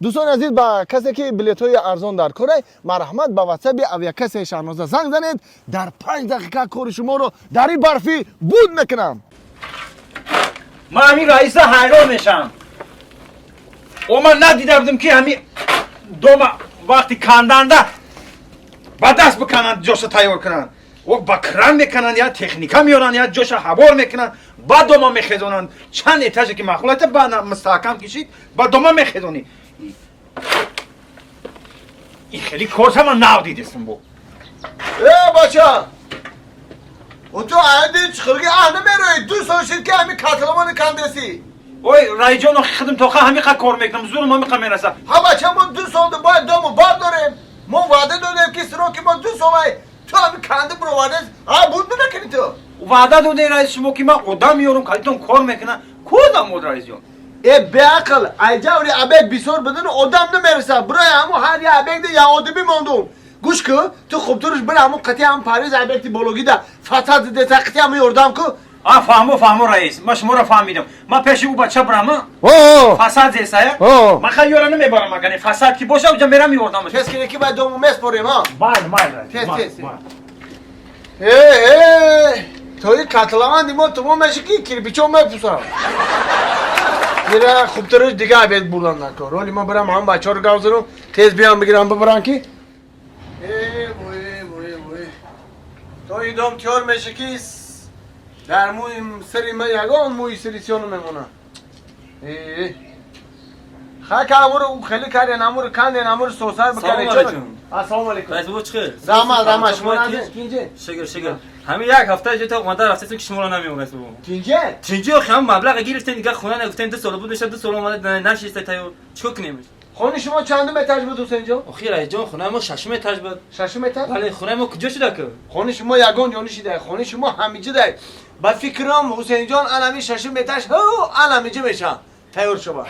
Дӯстони азиз, ба касе ки билетҳои арзон дар корай, марҳамат, ба ватсаби авиакассаи Шаҳноза занг занед. Дар 5 дақиқа кори шуморо дар ин барфӣ буд мекунам. Ман ҳамин раиса ҳайрон мешавам. О, ман надида будам, ки ҳамин дома вақти канданда ба даст бикананд, ҷоша тайёр кунанд. О, ба кран мекунанд, я техника меоранд, я ҷоша ҳавор мекунанд, ба дома мехезонанд. Чанд этаже ки маъқулата, ба мустаҳкам кишид, ба дома мехезонӣ. Ин хеле корса ман нав дидестам бо. Э, бача, ту айди чиқирги аҳ намерои? 2 сол шид, ки ҳамин котловани кандесӣ. Ой, раиҷон, охи хидм тоқа ҳамиқа кор мекунам, зурум ҳамиқа мераса. Ҳа, бача, мо 2 солда бояд дому бардорем. Мо ваъда додем, ки сроки мо 2 солай. Ту ҳамин канди бировардес, а буд намекунӣ ту. Ваъда додем, раис, шумо, ки ман одам меорам, калитон кор мекунам. Кудам од, раисҷон? Э, беақл, айҷаври объект бисёр бидуни одам намерасад. Бирои ҳамун ҳар я объекти я одами мондум. Гӯш ку, ту хубтурш бира ҳамун қати ҳам парвиз объекти бологида фасад дидеса, қати ҳамун ёрдам ку. А, фаҳмо, фаҳмо, раис, ман шуморо фаҳмидам. Ман пеши ӯ бача бирам, фасад зесая. Ман хай ёра намебарам, агане фасад ки боша, уҷа мерам, ёрдам. Тез кине, ки бай дому меспорем, а. Майл, майл. Тез, тез. Э, э, тои котлованди мо тумон меши, ки кирпичо мепусам. Мира, хубтараш дига объект бурдан накор. Роли ма бирам, ҳам бачаҳоро гав занам, тез биям, бигирам, бибарам, ки э вой, вой, вой, то и дом тиёр меши, ки дар мӯи сари ма ягон мӯи сари сиёну мемона. Э, хай, амуру хеле карден, амуру канден, амуру сосар бикарден. Салом алейкум. Ассалому алейкум. Раис бобо, чӣ хел? Раҳмат, раҳмат. Шумо назин, тинҷе? Шукр, шукр. Ҳамин як ҳафта ҷо то омада рафтем, ки шуморо намеём, раис бобо. Тинҷе? Тинҷи, охи ҳам маблағ гирифтем, дигар хона нагуфтем, 2 сол буд мешад, 2 сол омада нашиста тайёр. Чикор кунем? Хони шумо чандум этаж буд, Ҳусейнҷон? Охи, раисҷон, хонаи мо шашум этаж буд. Шашум этаж? Бале, хонаи мо куҷо шуда ку? Хони шумо ягон ҷо нишида, хони шумо ҳамиҷа. Ба фикрам, Ҳусейнҷон, анами шашум этаж ҳу анамиҷа мешавад. Тайёр шава.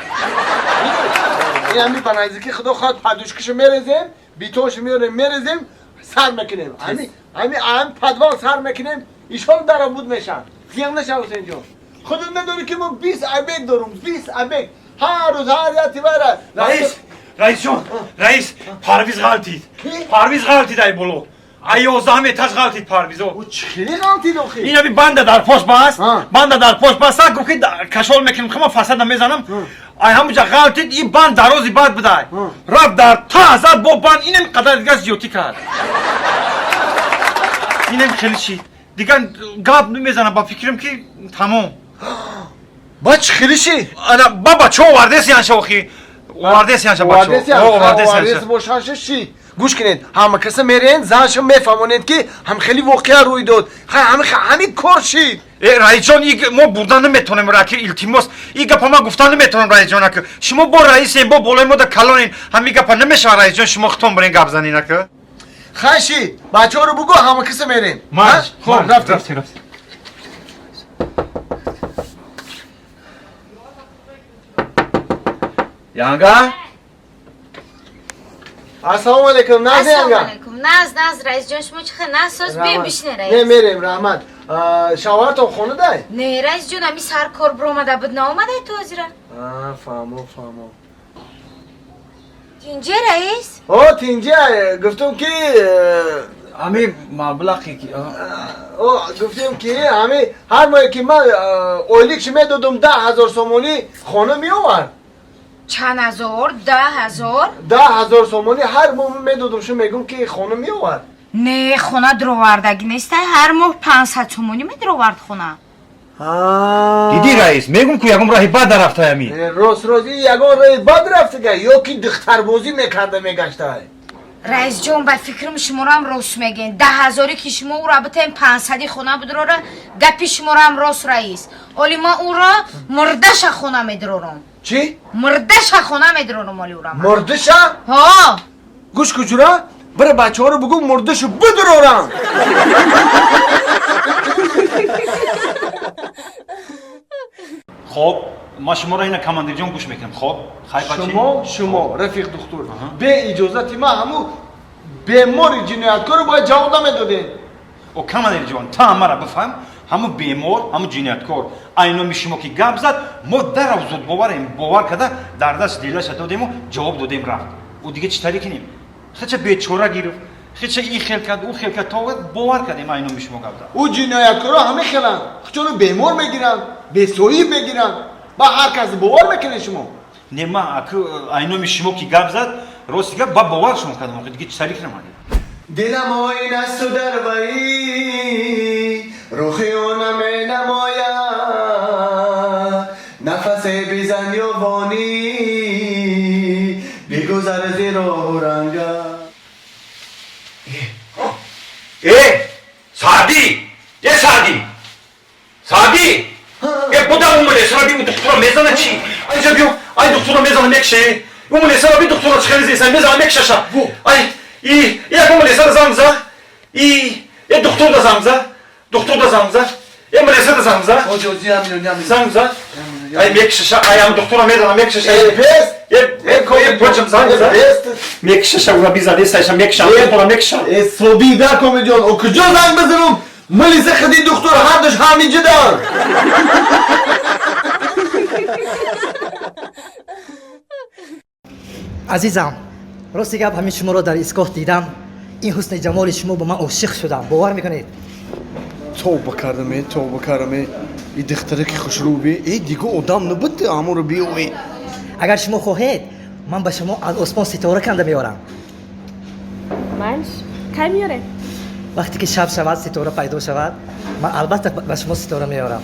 Ин ҳами ба наздики, худо хоҳад, подушкашо мерезем, бетоншо меорем, мерезем, сар мекунем. Ҳами подвал сар мекунем, ишол даробуд мешавад. Зиён нашав, Ҳусейнҷон. Худат медонӣ, ки мо 20 объект дорум, 20 объект. Ҳар рӯз ҳар як тивара. Раис, раисҷон, раис, Парвиз ғалтид. Парвиз ғалтид, ай боло. Ай 11-ам этаж ғалтид Парвизо. Ӯ чӣ хеле ғалтид охи? Ин аби банда дар пош баст, банда дар пош баст, гуфт, ки кашол мекунем, хама фасада мезанам. Ай ҳамуҷа ғалтид, ин банд дарози бад будай. Рафт дар та зад бо банд, инем қадар дигар зиёдтӣ кард. Инем хеле шид. Дигар гап намезанам, ба фикрам, ки тамом. Ба чӣ хеле шид? Ана ба бачо овардес янша охи. Овардес янша бачо. Овардес янша. Бошанша шид. Гӯш кунед, ҳама каса мерен, занша мефаҳмонед, ки ҳам хеле воқеа рӯй дод. Ҳамин кор шид. Э, раисҷон, мо бурдан наметавонем, раки, илтимос, и гапа ман гуфтан наметавонам, раисҷон, ака. Шумо бо раисем, бо болои мо да калонен, ҳамин гапа намешавад, раисҷон, шумо худтон бурен гап занин, ака. Хай, шид, бачаҳоро бугӯ, ҳама каса мерем. Хоб, рафтем. Рафтем. Янга. Ассалому алейкум, наз, янга? Алейкум. Наз, наз, раисҷон, шумо чӣ хел? Наз, соз, бием, бишне, раис. Не, мерем, раҳмат. Шавҳаратон хонадай? Не, раисҷон, ами сар кор биромада буд, наомадай то ҳозира. Фаҳмо, фаҳмо. Тинҷе, раис? О, тинҷе. Гуфтум, ки ҳами маблағе ки О, гуфтем, ки ҳами ҳар моҳе ки ман ойликши медодум, 10 000 сомонӣ хона меовард. Чанд ҳазор? 10 000? 10 000 сомонӣ ҳар моҳ медодум, шу мегум, ки хона меовард. Не, хона дуровардагӣ нестай. Ҳар моҳ 500 сомонӣ медуровард хона. Дидӣ, раис, мегум, ку ягон роҳи бад дарафта ами. Э, рост, рост, ягон роҳи бад рафтага ё ки духтарбозӣ мекарда мегаштай. Раисҷон, ба фикрам, шуморам рост мегӯен. 10 000-е ки шумо ӯро битаем, 500-и хона бидурора, гапи шуморам рост, раис. Оли ман ӯро мурдаша хона медурорам. Чӣ? Мурдаша хона медурорам оли ӯра ман. Мурдиша? Ҳо. Гӯш куҷура, бира, бачаҳоро бугӯ, мурдашу бидурорам. Хоб, ман шуморо ина, командирҷон, гӯш мекунам. Хоб, хай, бачи. Шумо, рафиқ духтур, бе иҷозати ман ҳамун бемори ҷинояткорро бояд ҷавоб намедодем. О, командирҷон, та мара бифаҳм. Ҳамун бемор, ҳамун ҷинояткор айноми шумо ки гап зад, мо дарав зуд боварем, бовар карда дар даст дилаша додему ҷавоб додем, рафт. Ӯ дига чӣ тари кунем? Хеча бечора гирифт, хеча ин хел кард, ӯ хел кард, то бовар кардем айноми шумо гап зад. Ӯ ҷинояткоро ҳама хеланд, хучону бемор мегиранд, бесоҳиб мегиранд. Ба ҳар кас бовар мекунед шумо? Не, ман айноми шумо ки гап зад, рости гап ба бовар шумо кардам, дига чӣ тари кунам? Дилам оин аст дар вай, рухи ӯ наменамояд, нафасе бизан ёвонӣ, бигузар зи роҳу ранга. Э, Саъдӣ! Э, Саъдӣ! Саъдӣ! Э, будам умулесара би, духтура мезана чӣ? Ай, биё, ай, духтура мезана мекше. Умулесара би, духтура чӣ хеле зеса мезана мекшаша. Ай, и, як умулесара занг за. И, э, духтур да занг за. Духтур да занг за. Э, мулеса да занг за. Занг за. Ай, мекшаша, ай, ам духтура мезана мекшаша. Э, бес! Э, э, почам занг за. Мекшаша, ура биза, десайша мекша, духтура мекша. Э, собида комедион, о куҷо занг бизанам? Милиса хади духтур ҳардуш ҳамиҷа дар. Азизам, рости гап ҳамин шуморо дар истгоҳ дидам, ин ҳусни ҷамоли шумо ба ман ошиқ шудам, бовар мекунед? Тавба кардаме, тавба кардаме. И духтаре ки хушрӯ би, э, дига одам набуд ҳамонро биёвӣ. Агар шумо хоҳед, ман ба шумо аз осмон ситора канда меорам. Манш кай меоред? Вақте ки шаб шавад, ситора пайдо шавад, ман албатта ба шумо ситора меорам.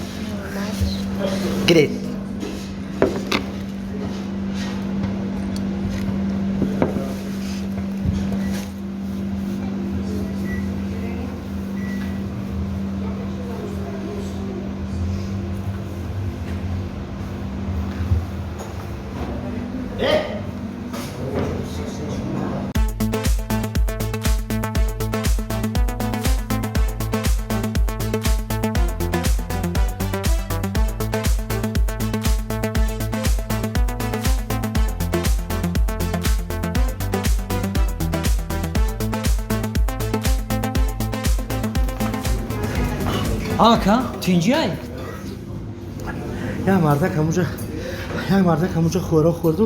Гиред. Ака, тинҷай? Як мардак ҳамунҷа, як мардак ҳамунҷа хӯрок хӯрду,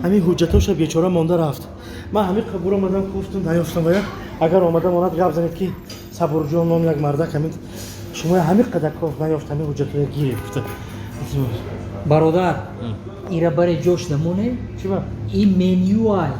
ҳамин ҳуҷҷатоша бечора монда рафт. Ман ҳамин қабур омадам, гуфтам, наёфтам. Вая агар омада монад, гап занед ки Сабурҷон ном як мардак ҳамин шумо ҳамин қадар коф наёфт, ҳамин ҳуҷҷатоя гирифт гуфта. Бародар, ира баре ҷош намоне? Чӣ ба? Ин менюай.